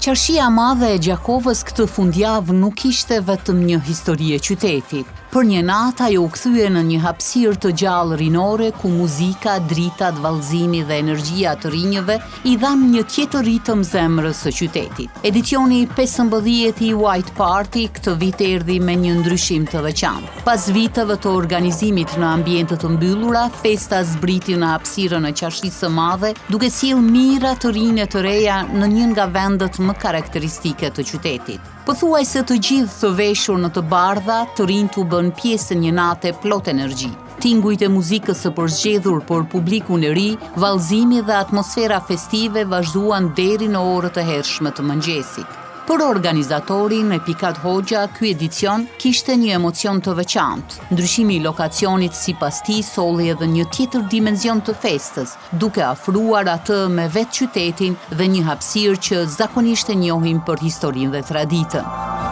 Çarshia e Madhe e Gjakovës këtë fundjavë nuk ishte vetëm një histori e qytetit. Për një natë ajo u kthye në një hapësirë të gjallë rinore ku muzika, dritat, vallëzimi dhe energjia e të rinjëve i dhanë një tjetër ritëm zemrës së qytetit. Edicioni 15 i White Party këtë vit erdhi me një ndryshim të veçantë. Pas viteve të organizimit në ambiente të mbyllura, festa zbriti në hapësirën e Çarshisë së Madhe, duke sjellë mijëra të rinj e të reja në një nga vendet më karakteristike të qytetit. Pothuajse të gjithë të veshur në të bardha, të rinjtë u bënë pjesë e një nate plot energji. Tingujt e muzikës së përzgjedhur për publikun e ri, vallëzimi dhe atmosfera festive vazhduan deri në orët e hershme të mëngjesit. Për organizatorin Epikat Hoxha, ky edicion kishte një emocion të veçantë. Ndryshimi i lokacionit sipas tij solli edhe një tjetër dimension të festës, duke afruar atë me vetë qytetin dhe një hapësirë që zakonisht e njohim për historinë dhe traditën.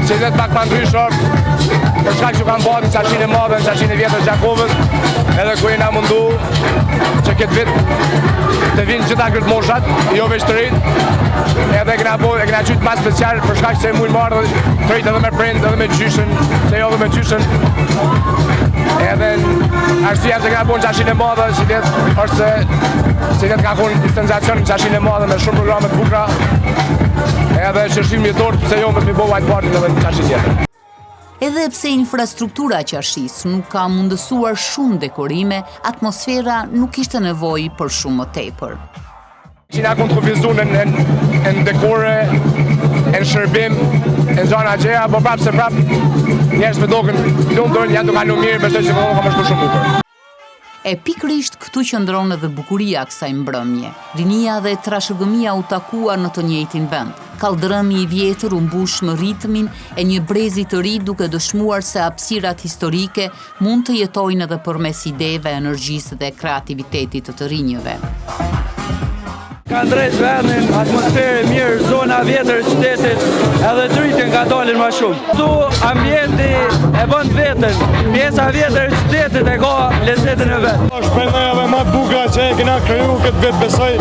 Që vjet pak ma ndryshe, për shkak që kam bërë në Çarshinë e Madhe, në Çarshinë e Vjetër Gjakovës, edhe ku jena mundu që këtë vit të vinë gjitha grupmoshat, jo veç të rinjt, edhe kena bo, e kena qujtë ma special për shkak se mujnë me ardhë të rinjt edhe me prind, edhe me gjyshën, se jo edhe me gjyshën, edhe arsyeja që kena bo në Çarshinë e Madhe, që vjet është se që vjet ka konë senzacion në Çarshinë e Madhe me shumë programe të bukura, Edhe që shim një dorë, pse jo mos me bo white party edhe në çarshinë tjetër. Edhe pse infrastruktura e çarshisë nuk ka mundësuar shumë dekorime, atmosfera nuk kishte nevojë për shumë më tepër. Që na konë të kufizu në, në, në dekore, në shërbim, në gjana gjeja, po prapë se prapë, njerëz me dokën, lumtur, janë duke kalu mirë, besoj që po ka me shku shumë bukur. E pikërisht këtu qëndron edhe bukuria e kësaj mbrëmje. Rinia dhe trashëgimia u takuan në të njëjtin vend. Kalldrëmi i vjetër u mbush me ritmin e një brezi të ri duke dëshmuar se hapësirat historike mund të jetojnë edhe përmes ideve, energjisë dhe kreativitetit të të rinjëve. Ka ndreq vendin, atmosferë e mirë, zona e vjetër e qytetit, edhe të rinjtë kanë dalin ma shumë. Ktu ambienti e bën të vetën, pjesa e vjetër e qytetit e ka lezetin e vet. Është prej nejave ma të bukura që e kena kriju këtë vit besoj.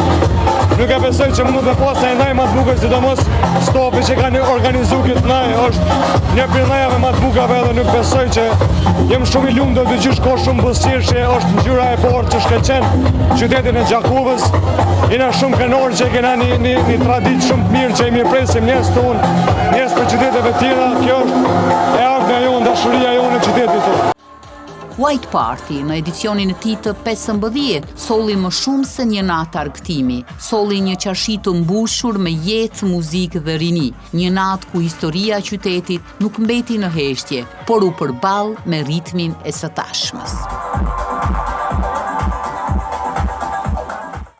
Nuk e besoj që mund të pas një nej ma të bukur, sidomos stafi që kanë organizu këtë nej, është një prej nejave ma të bukurave edhe nuk besoj që jem shumë i lumtur dhe gjysh ka shumë buzëqeshje, është ngjyra e bardhë që shkëlqen qytetin e Gjakovës. Jena shumë krenarë që kena një, një, një traditë shumë të mirë që i mirëpresim njerëz tonë, njerëz prej qyteteve tjera, kjo është e ardhmja jonë, dashuria jonë e qytetit tonë. White Party në edicionin e tij të 15 solli më shumë se një natë argëtimi, solli një çarshi të mbushur me jetë, muzikë dhe rini, një natë ku historia e qytetit nuk mbeti në heshtje, por u përball me ritmin e së tashmes.